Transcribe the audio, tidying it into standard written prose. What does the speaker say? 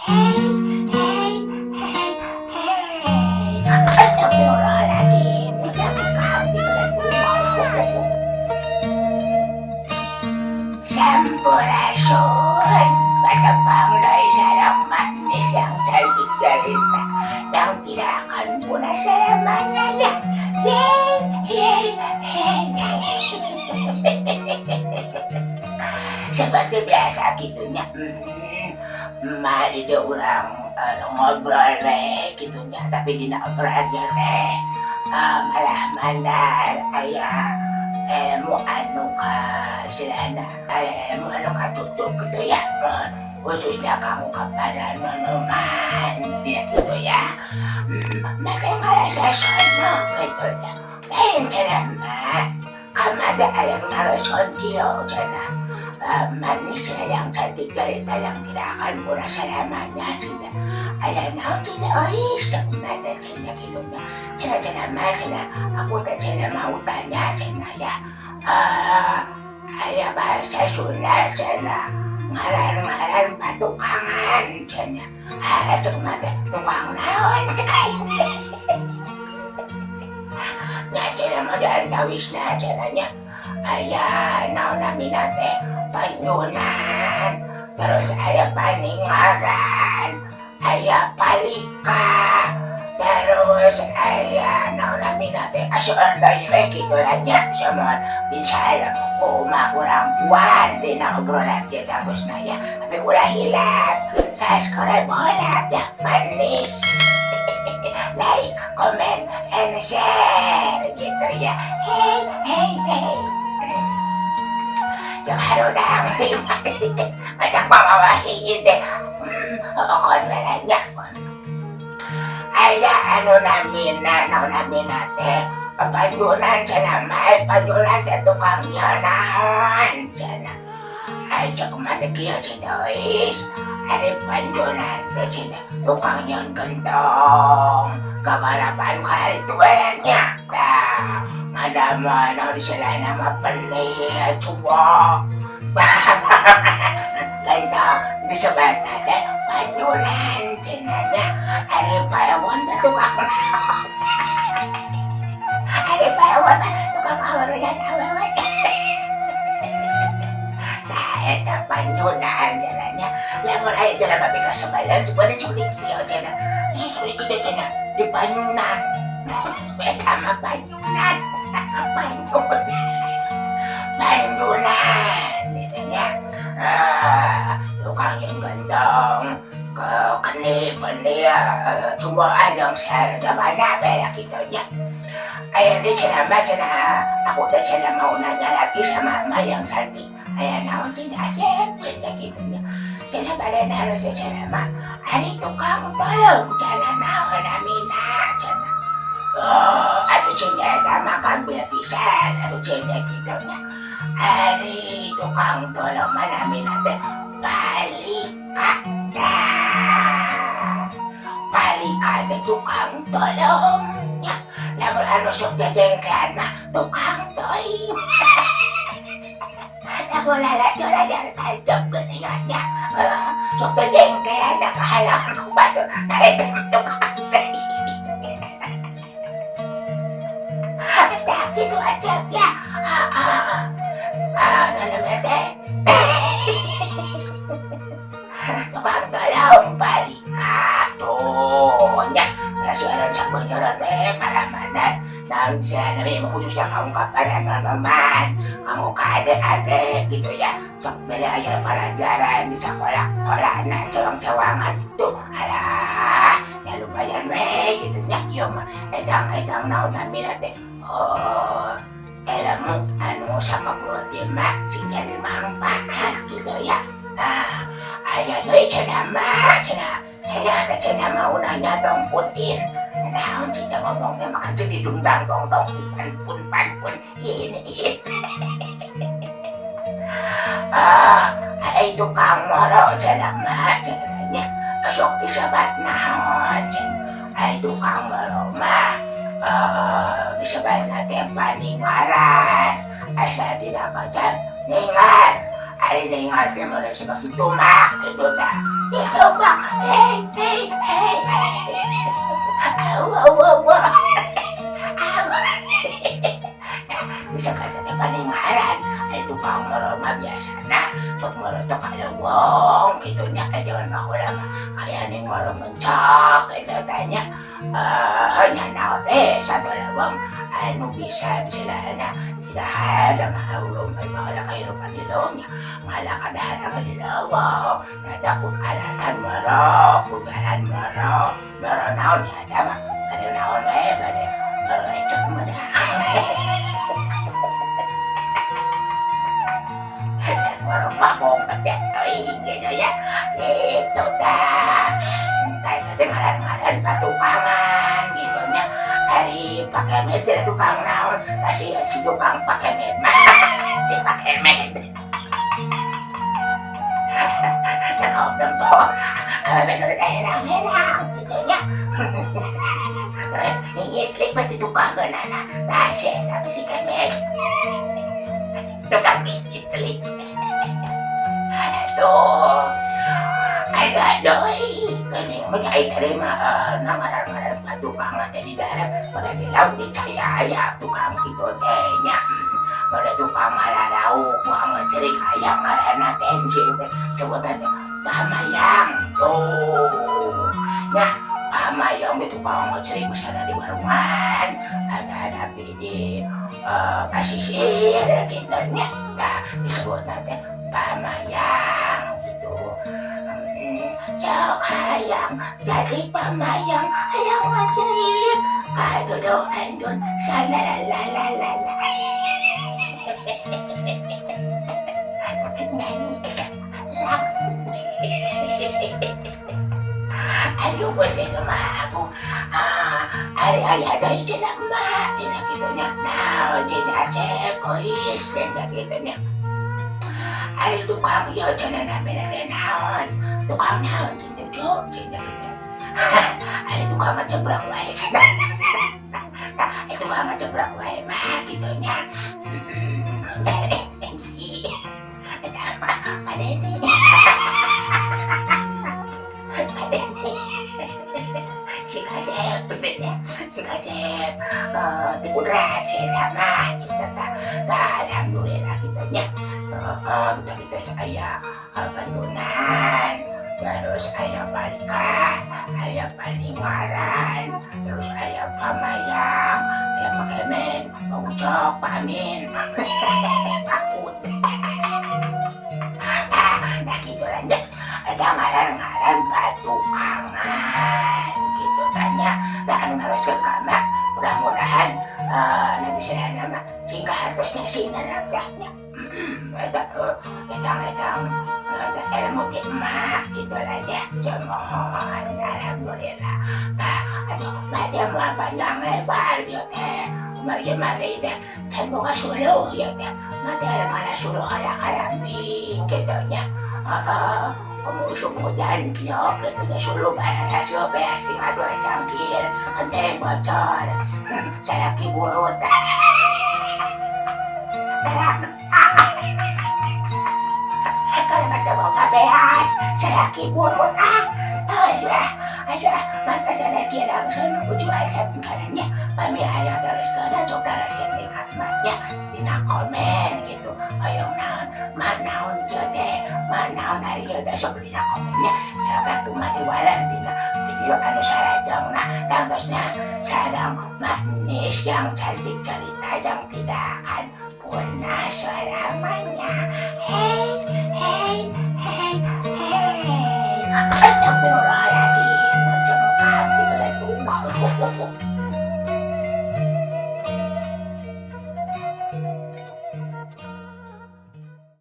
Hey, hey, hey, hey. Astagfirullahaladzim. Sampurasun. Patapang deui sareng manis yang cantik jelita yang tidak akan punah selamanya ya. Yeay, yeay, hey. Seperti biasa gitunya. Mari deh urang ngobrol we gitunya, tapi dina obrolan teh malah mandar aya ilmu anu ka istilahna aya ilmu anu kacucuk gitu ya, khususnya kamu kepada nonoman ya gitu ya. Maka ngarasa sono gitu ya, lain cenah mah kamada aya nu naroson kieu cenah, manis yang cantik jelita yang tidak akan punah selamanya cenah. Aya naon cenah? Oh, mata cenah gitu nya, cenah cenah mah cenah aku teh cenah mau tanya cenah ya, aya bahasa Sunda cenah ngaran-ngaran patukangan cenah. Ah, cek mah teh tukang naon cek aing teh nya cenah mah diantawisna cenah nya aya naon namina teh panyunan, terus aya paningaran, aya palika, terus aya naon namina teh asa deui we kitu lah nya. Semua insyaallah kumaha kurang kuat dina obrolan kieu tangtosna ya, tapi ulah hilap subscribe heula ya, manis, like, comment, and share gitu ya. Hey, hey, hey, jangan harudang banyak mamawahi teh okon balanya aya anu namina naon namina teh panyunan cenah mah, panyunan teh tukang naon cenah. Ai cek mah teh kieu cenah, wis ari panyunan teh cenah tukang nyeun gentong gagarapan kali itu nya tah ngadamel naon istilahna mah penit cubo gentong disebatna teh panyunan cenah nya. Ari paewon teh tukang naon? Ari paewon mah tukang awewean awewe. Tah, eta panyunan cenah nya. Lamun aya jelema pikasebeleun sebenarnya curi kieu cenah, ih, curi kieu cenah di panyunan, eta mah panyunan, panyunan, panyunan gitu nya. Ah, tukang yang gentong ke keni peni cobaan yang sajabana we lah kitu nya. Aya di cenah mah cenah aku teh cenah mau nanya lagi sama emak yang cantik. Aya naon cenah, asep cenah kitu nya. Cenah bade naros cenah mah ari tukang tolong cenah naon namina cenah. Oh, atuh cenah eta mah gampil pisan atuh cenah kitu nya. Ari tukang tolong mah namina teh palika. Tah, palika teh tukang tolong nya. Lamun anu sok jajengkean mah tukang toing. Lamun lalajo lajar tancap geuningan nya. Sok jajengkean da kahalangan ku batur, tah eta mah tukang toing. Tah kitu aja ya. Ah, namanya teh tukang tolong palika tuh nya. Siaran sabeuneuran we malah mana naon sia nami khususnya kamu ka para nonoman, kamu ka adek-adek gitu ya, sok beli aya pelajaran di sekolah-sekolahna cewang-cewangan tuh, alah ya lumayan we gitu nya. Ieu mah edang-edang naon namina teh, oh, ilmu anu sakaprote mah sing jadi manfaat gitu ya. Nah, aya deui cenah mah cenah saya teh cenah mau nanya dong pun in naon cenah ngomong teh maka jadi dundang dong dong pan pun pan pun ini in. Ah, ai tukang moro cenah mah cenah nya sok disebat naon cenah? Ai tukang moro mah disebatna teh paningaran. Ai saya tidak kacau ningar. Ari ningar teh mun disebut tumak gitu tah. Ditumak. baheula mah kaya ning mencak eta tanya nya naon satu lawang anu bisa disilana didahar mah ulum baheula kahirupan di leuweung nya ngalah kadahar di leuweung eta ku alatan moro ku jalan moro moro naon nya eta mah bade naon we bade moro ecok mah moro pamong teuing gitu ya itu dah eta teh ngaran-ngaran patukangan gitu nya ari pakemet teh tukang naon tah si tukang pakemet mah si pakemet teh kau nempo awewe nu herang-herang gitu nya ngiclik mah di tukang geunana tah si eta si kemet tukang ngiclik tuh ada doi geuning mah ai tadi mah ngaran-ngaran patukangan teh di darat pada di laut di caya aya tukang kitu teh nya pada tukang ngalalauk tukang ngecerik aya ngaranna teh sebutan teh pamayang tuh nya pamayang teh tukang ngecerik misalna di warungan ada tapi di pasisir kitu nya tah disebutna teh pamayang gitu. Sok hayang jadi pamayang hayang ngecerik kadodo anjun salalalalala nyanyi lagu aduh gue mah aku ari aya deui cenah mah cenah kitu nya naon cenah Acep kois cenah kitu nya ari tukang ieu cenah namina teh naon tukang naon cenah cuk cenah kitu ari tukang ngecebrang wae cenah tah tukang ngecebrang wae mah kitu nya MC eta mah Pak Dedi Pak Dedi si Kasep nya si Kasep ti kudrat si eta mah kitu tah alhamdulillah kitu nya tadi teh aya bantunan terus aya balika aya paningaran terus aya pamayang aya Pak Kemen Pak Ucok Pak Amin Pak Ud nah gitu aja eta ngaran-ngaran patukangan gitu tanya tah anu naroskeun ka mak mudah-mudahan nanti silana mah sing kahartosna sing narapdahnya eta etang ilmu ti emak gitu lah ya cemohon alhamdulillah tah aduh mati moal panjang lebar ieu teh margi mati teh can boga suluh ieu teh mati kalah suluh kalah-kalambing kitu nya heeh musuh hujan kieu kitu nya suluh bararaseuh beas tinggal dua cangkir kenteng bocor salaki burut Talaksa kalau mata boga beas salaki burut ah aduh mata salaki langsung ujung asap kalanya pami aya terus kana sok terus ka nya dina komen gitu hoyong naon mah naon ieu teh mah naon ari ieu teh sok dina komennya sok kumaha diwaler dina video anu sarajengna tangtosna sareng manis yang cantik cerita yang tidak akan punah selamanya. Hey.